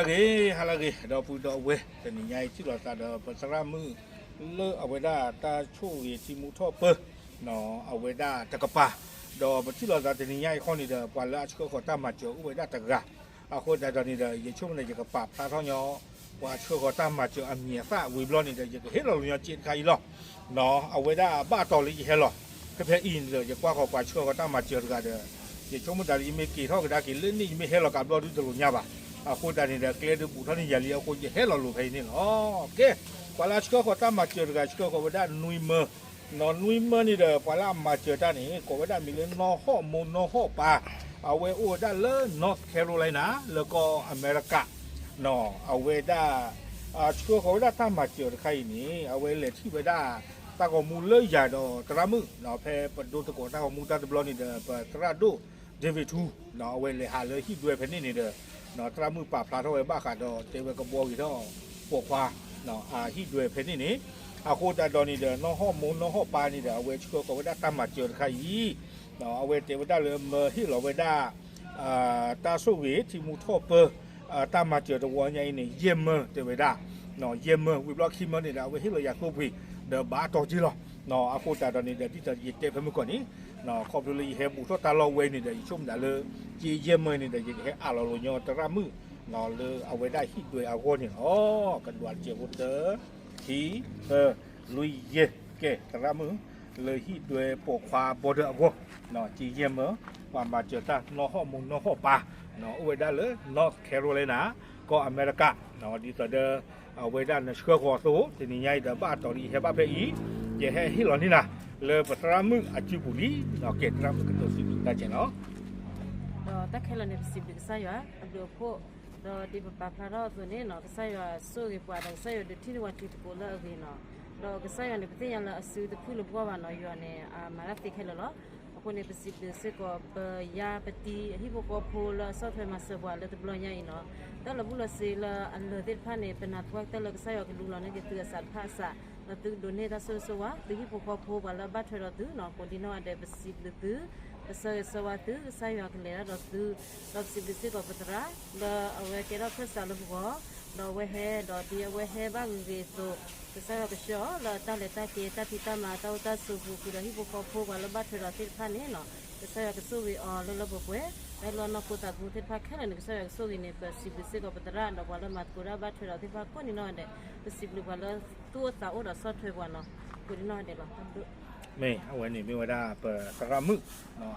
ဂ့ၤ ဟါလၢအဂ့ၤ ဒီပုၢ်ဒီဝဲၢ် တနံၤညါအံၤ ထံၣ်လိာ်သးဒီးပသရၣ်မုၣ် လၢအဝဲဒၣ်တၢ်ဆိၣ်ဂ့ၤထံမူထီၣ်ပၢ အဝဲဒၣ်တကပၤ, ဒီးပထံၣ်လိာ်သးတနံၤညါအံၤဃီန့ၣ်ဒီး ပှၤလၢအဆှၢဃီၤတၢ်မၤစၢၤအိၣ်ဝဲဒၣ်တဂၤ, အဃိသတးဒီးန့ၣ်ဒီး ယဆိကမိၣ်န့ၣ် ယကပာ်ဖျါထီၣ်ညီ ပှၤဆှၢဃီၤတၢ်မၤစၢၤအမံၤအသၣ်ဝံၤဘျီန့ၣ်ဒီး ယကဟ့ၣ်လီၤလိာ်ညီက့တခါအံၤလီၤ. အဝဲဒၣ်ဘၣ်တီၤလၢယဟဲလီၤ ဖဲဖဲအံၤန့ၣ်ဒီး ယကွၢ်ဃီၤပှၤဆှၢဃီၤတၢ်မၤစၢၤတဂၤဒီး ယဆိကမိၣ်သးလၢယမ့ၢ်က့ၤထီၣ်ကဒါက့ၤလၢန့ၣ် ယမ့ၢ်ဟဲလီၤကးဘျီဒုတလိာ်ညါဘၣ်. အဃိသတးန့ၣ်ဒီး ကျဲဒုးဘူးထီၣ်န့ၢ်ယၤလံအဃိ ယဟဲလီၤလိာ်ဖဲအံၤန့ၣ်လီၤ. ကဲ ပှၤလၢအဆှၢဃီၤတၢ်မၤစၢၤတဂၤ ဆှၢဃီၤဝဲဒၣ်နွံမၢ, နွံမၢန့ၣ်ဒီး ပှၤလၢအမၤစၢၤတၢ်န့ၣ် ကိးဝဲဒၣ်မံၤလၢ နီၢ်ဟီၣ်မိၢ်နီၢ်ဟီၣ်ပၢ်, အဝဲအိၣ်ဝဲဒၣ်လၢ North Carolina လၢကီၢ်အမဲရကၤ အဝဲဒၣ် ဆှၢဃီၤဝဲဒၣ်တၢ်မၤစၢၤတခါအံၤန့ၣ် အဝဲလဲၤထံၣ်ဝဲဒၣ် တၢ်ဂီၤမူလၢယၤဒီးသရၣ်မုၣ် ဖဲပဒိသကိးတၢ်ဂီၤမူတၢ်တဘျီန့ၣ်ဒီး ပသရၣ်ဒိၣ် David ထူ အဝဲလဲၤဟးလၢဟံၣ်ဒွဲဖဲန့ၣ်န့ၣ်ဒီး သရၣ်မုၣ်ပာ်ဖျါထီၣ်ဝဲဘၣ်ဃးဒီးတဲဝဲကဘှီဂ့ၤထီၣ်ပိာ်ခွါ အဟံၣ်ဒွဲဖဲန့ၣ်န့ၣ်, အဃိသတးဒီးန့ၣ်ဒီး နီၢ်ဟီၣ်မိၢ်နီၢ်ဟီၣ်ပၢ်န့ၣ်ဒီး အဝဲဆှၢဃီၤဝဲဒၣ်တၢ်မၤစၢၤတခါအံၤ အဝဲတဲဝဲဒၣ်လၢမၢဟ့ၣ်လီၤဝဲဒၣ် တၢ်ဆိၣ်ဂ့ၤထံမူထီၣ်ပၢ တၢ်မၤစၢၤတဝီညါအံၤန့ၣ် ယဲၢ်မၢတဲဝဲဒၣ်, ယဲၢ်မၢ ဝံၤဘျီခံမၢန့ၣ်ဒီး အဝဲဟ့ၣ်လီၤယၤသိပှ့ၤ ဒီးဘၣ်တီၤက့လီၤ. အဃိသတးဒီးန့ၣ်ဒီး ဒ်သိးယတဲဖဲမုၢ်ကီၢ်န့ၣ် ခီဖျိလၢယဟဲဘူးထီၣ်တၢ်လီၢ်ဝဲန့ၣ်ဒီး ယဆိကမိၣ်ဒၣ်လၢ က့ယဲၢ်မၢန့ၣ်ဒီး ယကဟဲအးလီၤလိာ်ညီသရၣ်မုၣ် လၢအဝဲဒၣ်ဟံၣ်ဒွဲအဂီၢ်န့ၣ်လီၤ. ကဒွးတစဲးဖိတၢ ခံ သၢ လွံၢ် ယဲၢ် ကဲသရၣ်မုၣ် လၢဟံၣ်ဒွဲပိာ်ခွါဘီဒၢအဂီၢ် က့ယဲၢ်မၢ ပှၤမၤစၢၤတၢ်နီၢ်ဟီၣ်မိၢ်နီၢ်ဟီၣ်ပၢ် အိၣ်ဝဲဒၣ်လၢ North Carolina ကီၢ်အမဲရကၤ ဒ်သိးဒီး အဝဲဒၣ်နဆှၢဃီၤအသိး တနံၤညါအံၤဒီး ဘၣ်အတီၤလၢယဟဲဘၣ်ဖဲအံၤ ယဟဲဟ့ၣ်လီၤန့ၢ်နၤ လၢပသရၣ်မုၣ်အစုပူၤလံ. ကဲသရၣ်မုၣ်ကတိၤစံးဘျုးတၢ်ကဲလီၤ. ဒီးတၢ်ခဲလၢာ်န့ၣ် ပစံးဘျုးကစၢ်ယွၤ အဘျုးအဖှိၣ်, ဒီးဒ်ပပာ်ဖျါထီၣ်အသိးန့ၣ်နီၤ ကစၢ်ယွၤဆိၣ်ဂ့ၤပှၤဒီး ကစၢ်ယွၤဒုးထံၣ်န့ၢ်ပှၤတံၤသကိးလၢအဂ့ၤနီၤ, ဒီးကစၢ်ယွၤန့ၣ် ပသ့ၣ်ညါလၢအစုတဖုလၢပဂီၢ်ဘၣ်နီၤ ယွၤန့ၣ် အမၤတၢ်သ့ခဲလၢာ်လီၤ. အဃိန့ၣ် ပစံးဘျုးစ့ၢ်ကီး ပယါပတံၤ အဟံၣ်ဖိဃီဖိလၢအဆီၣ်ထွဲမၤစၢၤပှၤလၢတဘျီညါအံၤနီၤ, တၢ်လၢာ်ဘူၣ်လီၤစ့လၢအလၢာ်သ့ၣ်တဖၣ်န့ၣ် ပနၢ်ပၢၢ်တၢ်လၢကစၢ်ယွၤကလူလီၤန့ၢ်က့ၤသုအစးတဖၣ်အစး, ဒီးသုကဒိးန့ၢ်တၢ်ဆိၣ်ဂ့ၤဆိၣ်ဝါ သုဟံၣ်ဖိဃီဖိပှၤလၢအဘၣ်ထွဲဒီးသုနီၤ ကိးဒံနီၢ်ဂၤဒဲး ပစံးဘျုးသု, ပဆၢဂ့ၤဆၢဝါသု ကစၢ်ယွၤကလဲၤတၢ်ဒီးသု, ဒီးပစံးဘျုးစ့ၢ်ကီးပသရၣ် လၢအဝဲကဲထီၣ်ခၢၣ်စးလၢပဂီၢ်, ဒီးအဝဲဟဲ ဒီးဒ်အဝဲဟဲဘၣ်ဂ့ၤဂ့ၤအသိး, ကစၢ်ယွၤကဆှၢအီၤလၢအတၢ်လဲၤတၢ်က့ၤ တၢ်ဖံးတၢ်မၤ တၢ်အိၣ်တၢ်ဆိးပူၤဃုာ်ဒီးဟံၣ်ဖိဃီဖိပှၤလၢဘၣ်ထွဲဒီးသ့ၣ်တဖၣ်န့ၣ်နီၤ, ကစၢ်ယွၤကဆိၣ်ဂ့ၤအီၤလၢလၢပှဲၤပှဲၤ, တၢ်လၢအနီၢ်ခိသးသမူသ့ၣ်တဖၣ်ခဲလၢာ်န့ၣ် ကစၢ်ယွၤကဆိၣ်ဂ့ၤန့ၣ် ပစံးဘျုးစ့ၢ်ကီးပသရၣ် ဒီးပှၤလၢမၤသကိးတၢ်ဘၣ်ထွဲဒီးသ့ၣ်တဖၣ်ကိးဒံနီၢ်ဂၤဒဲး, ပစံးဘျုးပှၤလၢသူၣ်အိၣ်သးအိၣ်ဒီးဆီၣ်ထွဲပှၤနီၤ, ကိးဒံနီၢ်ဂၤဒဲးလီၤ. မ့ၢ်အဝဲန့ၣ်မ့ၢ်ဝဲဒၣ်ပသရၣ်မုၣ်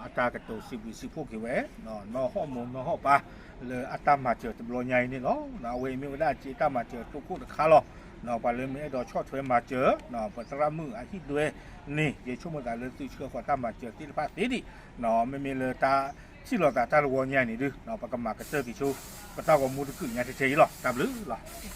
အတၢ်ကတိၤစံးဘျုးစံးဖှိၣ်က့ၤဝဲ နီၢ်ဟီၣ်မိၢ်နီၢ်ဟီၣ်ပၢ် လၢအတၢ်မၤစၢၤတဘျီညါအံၤန့ၣ်လီၤ. အဝဲအံၤမ့ၢ်ဝဲဒၣ်စ့တၢ်မၤစၢၤအထိၣ်ခိၣ်တခါလီၤ. ပှၤလၢမ့ၢ်အဲၣ်ဒိးဆီၣ်ထွဲမၤစၢၤ ပသရၣ်မုၣ်အဟံၣ်ဒွဲန့ၣ် ယဆိကမိၣ်သးလၢသုဆှၢဃီၤတၢ်မၤစၢၤသ့ၣ်တဖၣ်သ့ဒံး မ့မ့ၢ်လၢတၢ်ထံၣ်လိာ်သးတၢ်တဝီညါန့ၣ်ဒုး ပကမၤကတၢၢ်က့ၤဆိ ပတၢ်ဂီၤမူတကုာ်ညါထဲထဲအံၤလီၤ. တၢ်ဘျုးလီၤ.